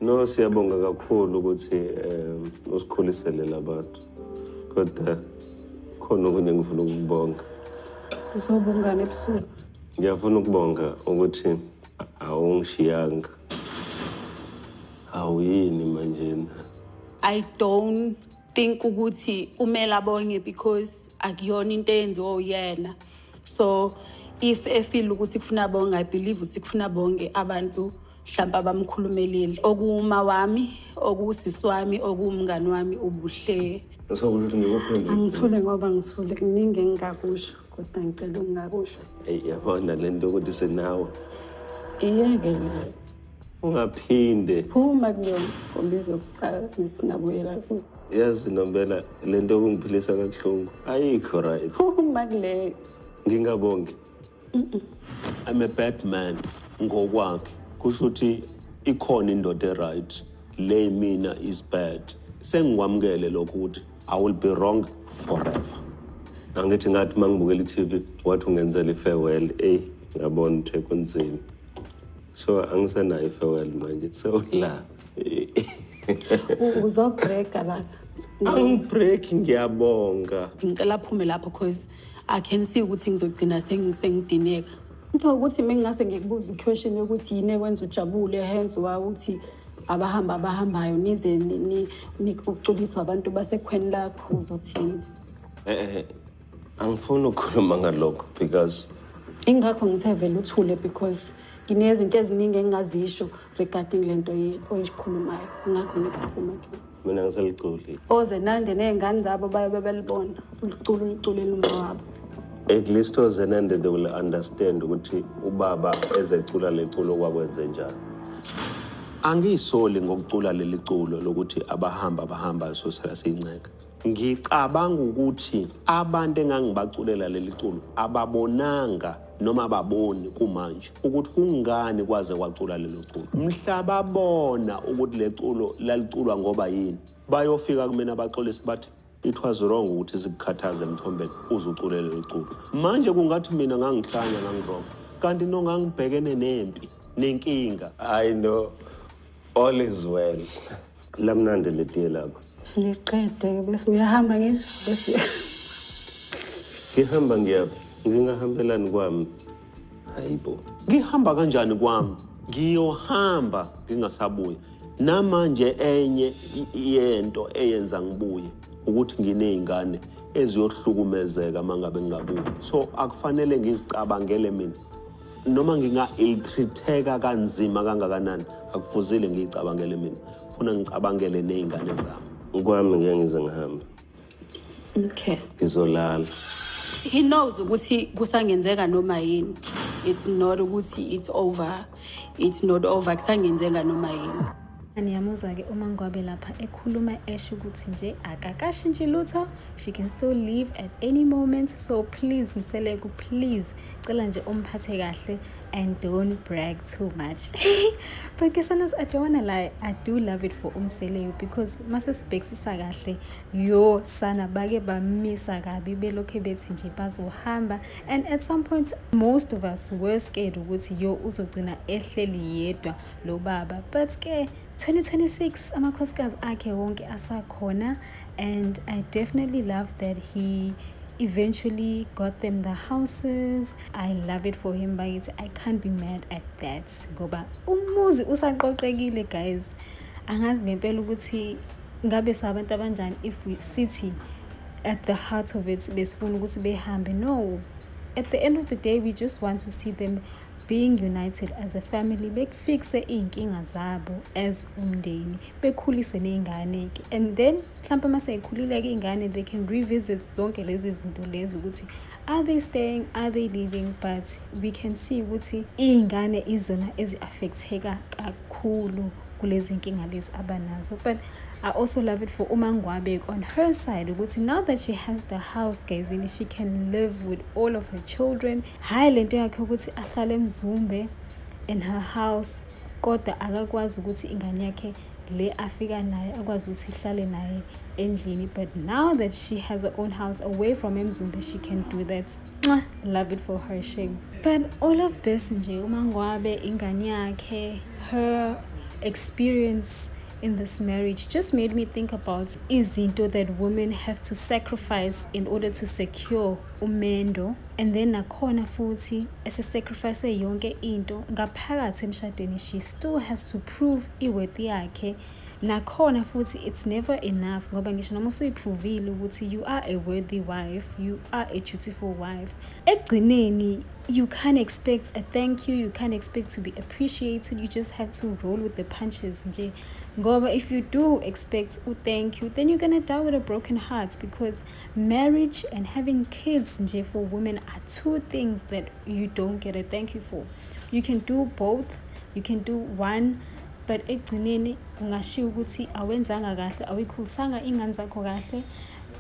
No, siyabonga kakhulu ukuthi usikhulisele labantu. Kodwa khona okunye ngifuna ukubonga. Uzobongana ebusuku. Ngiyafuna ukubonga ukuthi awungishiyanga. Awuyini manjena? I don't think ukuthi kumele abonge because akuyona into eyenziwa uyena. So if e-feel ukuthi kufuna bonge, I believe ukuthi kufuna bonge abantu mhlawumbe abamkhulumelile. Okuwuma wami, okuwusisi wami, okuwumngani wami uBuhle. So ukuthi ngikuphendule. Angithule ngoba ngithule, kuningi engingakusho kodwa ngicela ukungakusho. Hey, yabona le nto ukuthi sinawe. Iyeke le. Ungaphinde. Phuma kuyona ngoba izokuqala singabuyela futhi. Yazi Nombela, le nto yokungiphilisa kabuhlungu ayikho right. Phuma kuleyo. Ngingabongi. I'm a bad man ngokwakhe. Kusho ukuthi ikhona indoda e-right, le mina is bad. Sengikwamukele lokho ukuthi I will be wrong forever. Angithi ngathi mangibukela i-TV wathi ungenzela i-farewell, eyi ngabona ukuthi kunzima. So angisenayo i-farewell manje, sewula. Uzo-break-a la. Angi-break, ngiyabonga. Ngicela aphume lapho because I can see ukuthi ngizogcina sengidineka. Into ukuthi mengingase ngikubuze i-question yokuthi yini ekwenza ujabule, hence wawuthi abahamba abahambayo nize uculiswa abantu basekhweni lakho, uzothini? Angifuni ukukhuluma ngalokho because Ingakho ngithe vele uthule because nginezinto eziningi engingazisho regarding lento oyikhulumayo. Ingakho ngithi phuma kuyona. Mina ngiseliculi. Ozenande ney'ngane zabo bayobe belibona uliculo uliculela uma wabo. At least oZenande, they will understand ukuthi ubaba ezecula leculo kwakwenze njani. Angiyisoli ngokucula leli culo lokuthi abahamba abahambayo sosala siyinceka. Ngicabanga ukuthi abantu engangibaculela leli culo ababonanga noma ababoni kumanje ukuthi kungani kwaze kwacula lelo culo. Mhla babona ukuthi le culo laliculwa ngoba yini, bayofika kumina baxolise bathi it was wrong ukuthi sikukhathaze emthombeni uze ucule lelo culo. Manje kungathi mina ngangihlanya, ngangi-wrong, kanti no, ngangibhekene nempi nenkinga. I know all is well. Lamnandi letiye lakho. Liqede bese uyahamba ngisho bese. Ngihamba ngiyaphi? Ngingahambelani kwami? Hayibo, ngihamba kanjani kwami? Ngiyohamba ngingasabuya. Namanje enye yento eyenza ngibuye ukuthi nginey'ngane eziyohlukumezeka uma ngabe ngingabuyi, so akufanele ngizicabangele mina noma nginga-ill-treat-eka kanzima kangakanani. Akufuzile ngiyicabangele mina, funa ngicabangele ney'ngane zami. Kwami ngeke ngize ngihambe. Okay. Ngizolala. He knows ukuthi kusangenzeka noma yini. It's not ukuthi it's over. It's not over, kusangenzeka noma yini. Niyamuzwa-ke uma Ngwabe lapha ekhuluma esho ukuthi nje akakashintshi lutho, she can still leave at any moment. So please, Mseleku, please, cela nje umphathe kahle and don't brag too much. But ke sanas, I don't wanna lie, I do love it for uMseleku because mase sibhekisisa kahle, yo sana, bake bamisa kabi belokhe bethi nje bazohamba, and at some point most of us were scared ukuthi yo, uzogcina ehleli yedwa lo baba. But ke 2026, amakhosikazi akhe wonke asakhona, and I definitely love that he eventually got them the houses. I love it for him bakithi. I can't be mad at that ngoba umuzi usaqoqekile, guys. Angazi ngempela ukuthi ngabe sabantu abanjani if we sithi at the heart of it besifuna ukuthi behambe. No, at the end of the day we just want to see them being united as a family, beku-fix-e iy'nkinga zabo as umndeni, bekhulise ney'ngane-ke, and then mhlawumpe uma sey'khulile-ke iy'ngane, they can revisit zonke lezi zinto lezi ukuthi are they staying, are they leaving. But we can see ukuthi iy'ngane izona ezi-affect-eka kakhulu kulezi nkinga lezi abanazo. But I also love it for uMangwabe on her side ukuthi now that she has the house, guys, and she can live with all of her children. Hhayi lento yakhe ukuthi ahlale eMzumbe in her house kodwa akakwazi ukuthi ingane yakhe le afika naye akwazi ukuthi ihlale naye endlini. But now that she has her own house away from eMzumbe, she can do that. Mwah, love it for her, shame. But all of this nje, uMangwabe, ingane yakhe, her experience in this marriage just made me think about izinto that women have to sacrifice in order to secure umendo. And then nakhona futhi ese-sacrifice yonke into ngaphakathi emshadweni, she still has to prove i-worth yakhe. Nakhona futhi it's never enough, ngoba ngisho noma usuyi-prove-ile ukuthi you are a worthy wife, you are a dutiful wife, ekugcineni you can't expect a thank you, you can't expect to be appreciated. You just have to roll with the punches nje, ngoba if you do expect a thank you, then you're gonna die with a broken heart, because marriage and having kids nje for women are two things that you don't get a thank you for. You can do both, you can do one, but ekugcineni kungashiwo ukuthi awenzanga kahle, awuyikhulisanga iy'ngane zakho kahle.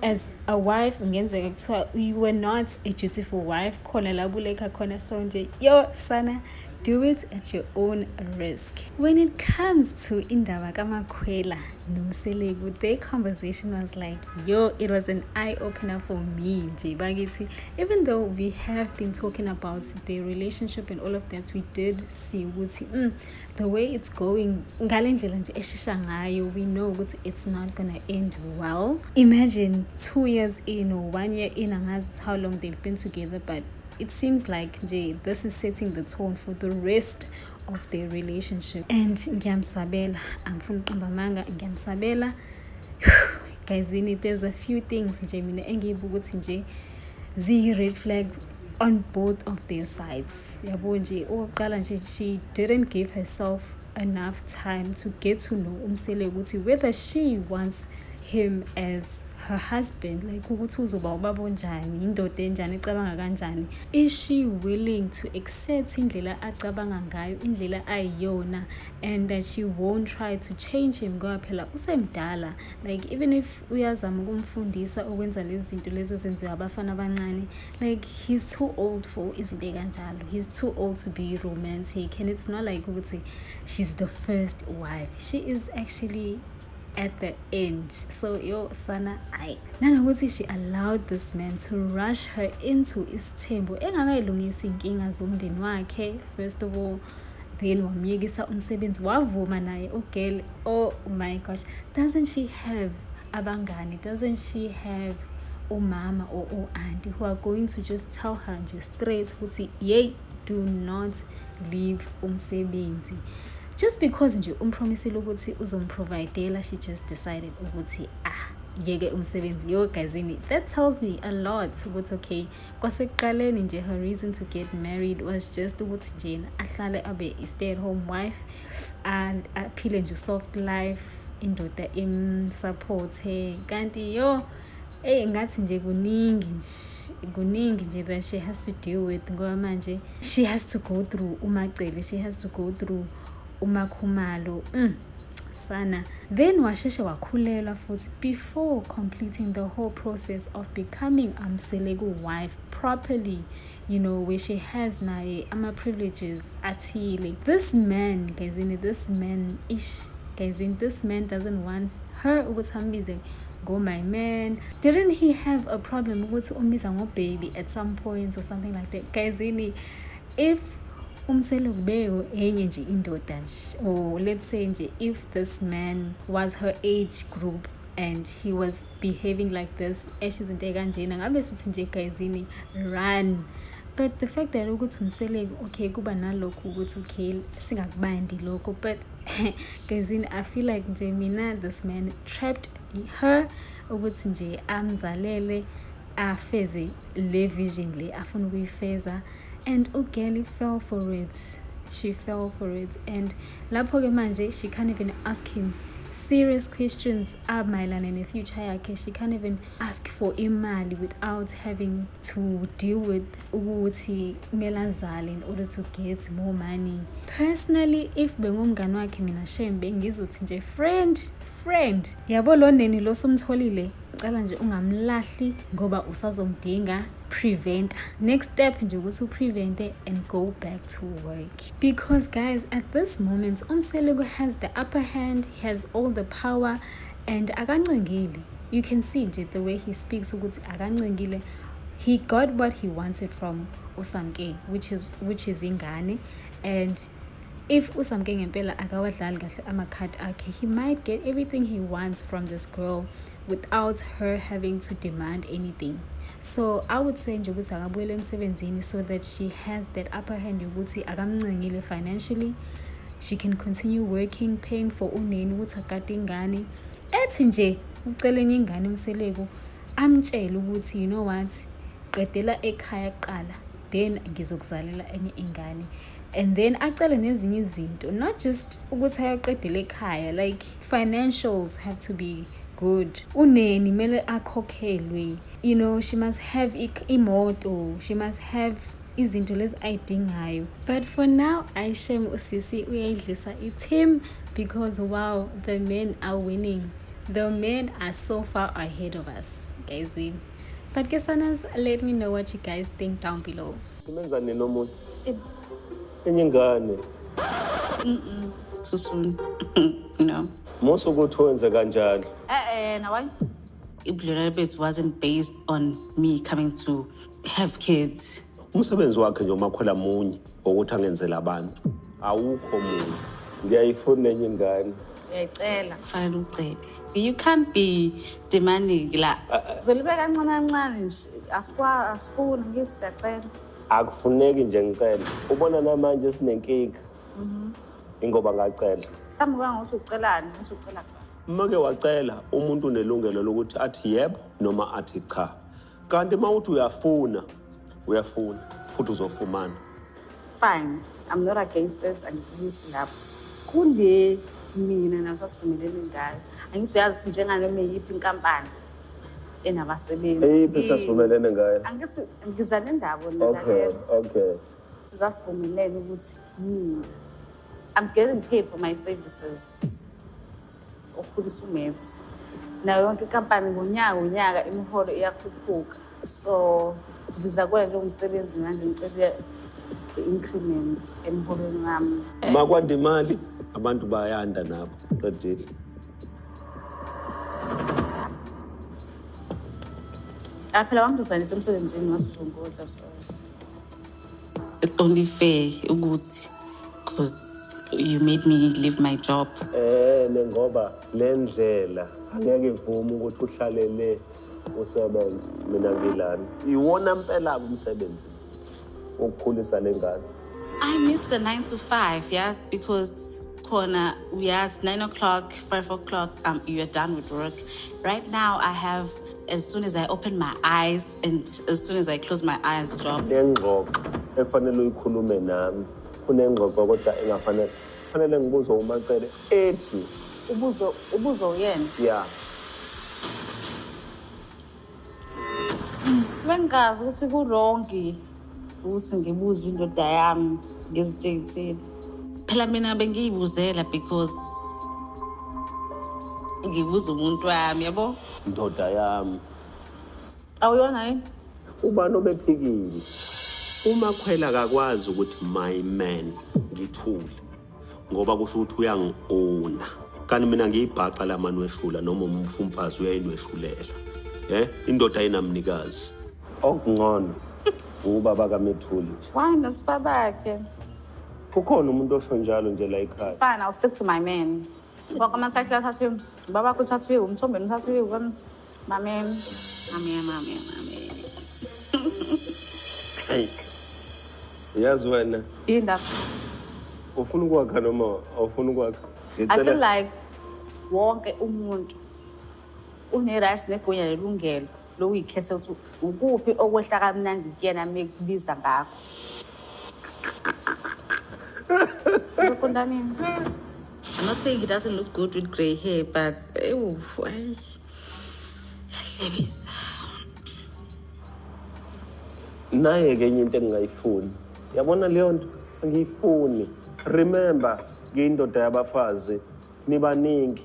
As a wife, kungenzeka kuthiwa you were not a dutiful wife, khona la bulekha khona. So nje, yo sana, do it at your own risk. When it comes to indaba kaMakhwela noMseleku, their conversation was like, yo, it was an eye-opener for me nje bakithi. Even though we have been talking about their relationship and all of that, we did see ukuthi the way it's going, ngale ndlela nje eshesha ngayo, we know ukuthi it's not gonna end well. Imagine 2 years in or one year in, angazi how long they've been together, but it seems like nje this is setting the tone for the rest of their relationship. And ngiyamsabela, angifuni ukuqamba amanga, ngiyamsabela guyzini. There's a few things nje mina engiyibuka ukuthi nje ziyi-red flag on both of their sides, yabo nje. Okokuqala nje, she didn't give herself enough time to get to know uMseleku, ukuthi whether she wants him as her husband, like ukuthi uzoba ubaba onjani, indoda enjani, ecabanga kanjani. Is she willing to accept indlela acabanga ngayo, indlela ayiyona, and that she won't try to change him, ngoba phela usemdala? Like, even if uyazama ukumfundisa ukwenza lezi zinto lezi ezenziwa abafana abancane, like, he's too old for izinto ey'kanjalo. He's too old to be romantic, and it's not like ukuthi she's the first wife. She is actually at the end. So yo sana, ayi, nanokuthi she allowed this man to rush her into isithembu engakayilungisi iy'nkinga zomndeni wakhe first of all, then wamyekisa umsebenzi, wavuma naye u-girl. Oh my gosh, doesn't she have abangani? Doesn't she have umama or u-auntie who are going to just tell her nje straight ukuthi, yey, do not leave umsebenzi? Just because nje um-promise-ile ukuthi uzom-provide-ela, she just decided ukuthi, ah, yeke umsebenzi. Yo guyzini, that tells me a lot ukuthi, okay, kwasekuqaleni nje her reason to get married was just ukuthi nje ahlale abe i-stay at home wife, aphile nje soft life, indoda im-support-e. Kanti yo, eyi, ngathi nje kuningi nje, kuningi nje that she has to deal with, ngoba manje she has to go through uMaCele, she has to go through uMaKhumalo, sana. Then washeshe wakhulelwa futhi before completing the whole process of becoming uMseleku wife properly, where she has naye ama-privileges athile. This man guyzini, this man, ish guyzini, this man doesn't want her ukuthi ambize go my man. Didn't he have a problem ukuthi umbiza ngo-baby at some point or something like that? Guyzini, if uMseleku beo enye nje indoda nje, or let's say nje if this man was her age group and he was behaving like this, esho izinto ey'kanjena, ngabe sithi nje, guyzini, run. But the fact that ukuthi uMseleku, okay, kuba nalokhu ukuthi, okay, singakubandi lokho, but guyzini, I feel like nje mina this man trapped her ukuthi nje amzalele, afeze le vision le afuna ukuyifeza. And u-girl fell for it, she fell for it. And lapho-ke manje she can't even ask him serious questions amayelana ne-future yakhe. She can't even ask for imali without having to deal with ukuthi kumele azale in order to get more money. Personally, if bengumngani wakhe mina, shame, bengizothi nje, "Friend, friend, yabo lo neni lo sumtholile, cala nje ungamlahli ngoba usazomdinga. Prevent, next step nje ukuthi u-prevent-e and go back to work." Because guys, at this moment uMseleku has the upper hand, he has all the power, and akancengile. You can see nje the way he speaks ukuthi akancengile. He got what he wanted from uSamke, which is ingane, and If uSamke ngempela akawadlali kahle amakhadi akhe, he might get everything he wants from this girl without her having to demand anything. So I would say nje ukuthi akabuyele emsebenzini so that she has that upper hand yokuthi akamncengile financially. She can continue working, paying for uneni ukuthi agade ingane. Ethi nje ucela enye ingane uMseleku, amtshele ukuthi you know what, qedela ekhaya kuqala, then ngizokuzalela enye ingane. And then acele nezinye izinto, not just ukuthi ayoqedela ekhaya, like financials have to be good. Uneni kumele akhokhelwe, she must have imoto, she must have izinto lezi ayidingayo. But for now, ayishem usisi uyayidlisa i-team because wow, the men are winning. The men are so far ahead of us, guys. But kesanas, let me know what you guys think down below. Simenza nini omunye? Enye ingane. Too soon. No. Musa ukuthi wenze kanjalo. Eh, na why? Ubudlelwane bethu wasn't based on me coming to have kids. Umsebenzi wakhe nje uMakhwela munye wokuthi angenzele abantu. Awukho munye. Ngiyayifuna enye ingane. Uyayicela. Kufanele ucele. You can't be demanding la. Zolibe kancane kancane nje. Asikwa asifuni ngithi siyacela. Akufuneki nje ngicela. Ubona namanje sinenkinga. Ingoba ngacela. Mhlawumbe uba ngosucelani, usucela kuba. Uma-ke wacela, umuntu unelungelo lokuthi athi yebo noma athi cha. Kanti uma uthi uyafuna, uyafuna futhi uzofumana. Fine. I'm not against it. Angibuyisi lapho. Kule mina nawe sasivumelene ngayo. Angithi uyazi njenganoma iyiphi inkampani enabasebenzi. Eyiphi sasivumelene ngayo? Angithi ngiza nendaba mina. Okay, okay. Sasivumelene ukuthi mina I'm getting paid for my services. Okukhulisa uMax. Nayo yonke inkampani ngonyaka ngonyaka imiholo iyakhuphuka. So ngiza kuwena njengomsebenzi manje ngicela i-increment emholweni wami. Makwanda imali, abantu bayanda nabo. Qedile. Ah, phela wangizanisa emsebenzini wasuzongodla so. It's only fair ukuthi because you made me leave my job. Ngoba le ndlela angeke ivume ukuthi uhlale le usebenze mina ngilana. Iwona mpela umsebenzi ukukhulisa lengane. I miss the 9 to 5, yes, because khona yes, 9 o'clock, 5 o'clock, you're done with work. Right now I have, as soon as I open my eyes and as soon as I close my eyes, job. Lengxoxo efanele uyikhulume nami, kunengxoxo kodwa engafanele fanele ngibuze uMacele ethi ubuzo uyena. Yeah. Bengazi ukuthi ku-wrong ukuthi ngibuze indoda yami ngezinto ey'thile. Phela mina bengiyibuzela because ngibuza umuntu wami, yabo? Ndoda yami. Awuyona yini? Ubani obephikile? UMakhwela akakwazi ukuthi my man ngithule ngoba kusho ukuthi uyangi-owna. Kanti mina ngiyibhaca lamanweshula noma umfazi uyayinweshulela. Indoda ayinamnikazi. Okungcono ubaba kaMethuli nje. Why not babakhe? Kukhona umuntu osho njalo nje la ekhaya. It's fine, I'll stick to my man. Bonke ama-title athathiwe, ubabakhe uthathiwe, umthombeni uthathiwe, my man, my man, my man, my man. Hey. Yazi wena. Yini? Ufuna ukwakha noma awufuni ukwakha? I feel like wonke umuntu une-right negunya nelungelo lokuyikhetha ukuthi ukuphi okwehla kamnandi kuyena mekubiza ngakho. Uzofunda nini? I'm not saying he doesn't look good with grey hair, but yahlebisa. Naye ke enye into engingayifuni. Yabona leyo nto angiyifuni. Remember, ngiyindoda yabafazi, nibaningi.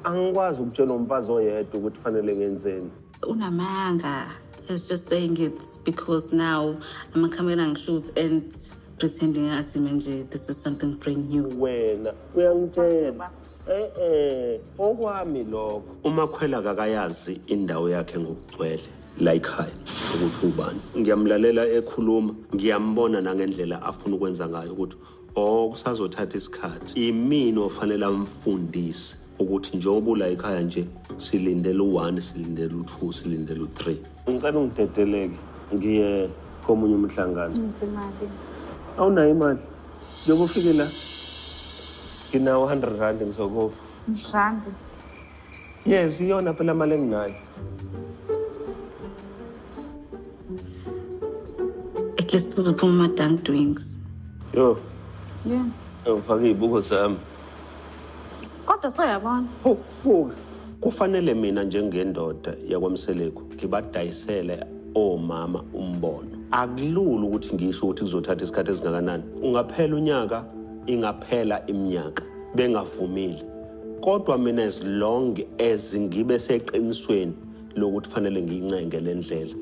Angikwazi ukutshela umfazi oyedwa ukuthi fanele ngenzeni. Unamanga. He's just saying it's because now I'm a camera shoot and pretending as nje this is something brand new. Wena uyangitshela. Okwami lokho. UMakhwela akakayazi indawo yakhe ngokugcwele la ekhaya ukuthi ubani. Ngiyamlalela ekhuluma, ngiyambona nangendlela afuna ukwenza ngayo ukuthi Oh, kusazothatha isikhathi. Imina ofanele amfundise ukuthi njengoba ula ekhaya nje, silindele u-1, silindele u-2, silindele u-3. Ngicela ungidedeleke ngiye komunye umhlangano. Imali. Awunayo imali? Njengoba ufike la, nginawo R100, ngizokupha. Randi. Yes, iyona phela mali enginayo. At least kuzophuma ama-dunk wings. Yo. Yeah. Ngifake iy'buko zami. Kodwa soyabona. Ho, buka. Kufanele mina njengendoda yakwaMseleku ngibadayisele omama umbono. Akulula ukuthi ngisho ukuthi kuzothatha isikhathi esingakanani. Ungaphela unyaka, ingaphela iminyaka bengavumile. Kodwa mina, as long as ngibe seqinisweni lokuthi fanele ngiyincenge le ndlela.